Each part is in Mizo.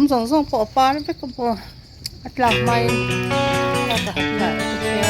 zawng zawng pawh a par vek a maw a tlak hmain a ka han la ka hria.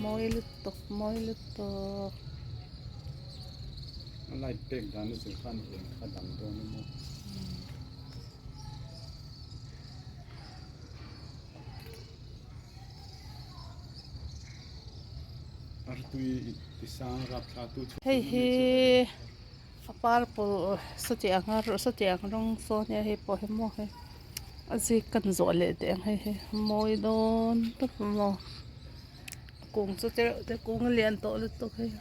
Mawi lutuk mawi lutuk. A light pek dan a zir khan eng kha dang dawn a maw. Hei hi a purple sawtiang a sawtiang rawng saw ania hei pawh hi maw hei a zik kan zawh leh teh ang hei hi mawi dawn tawp maw kung chu te reuh te kung a lian tawh lutuk hei.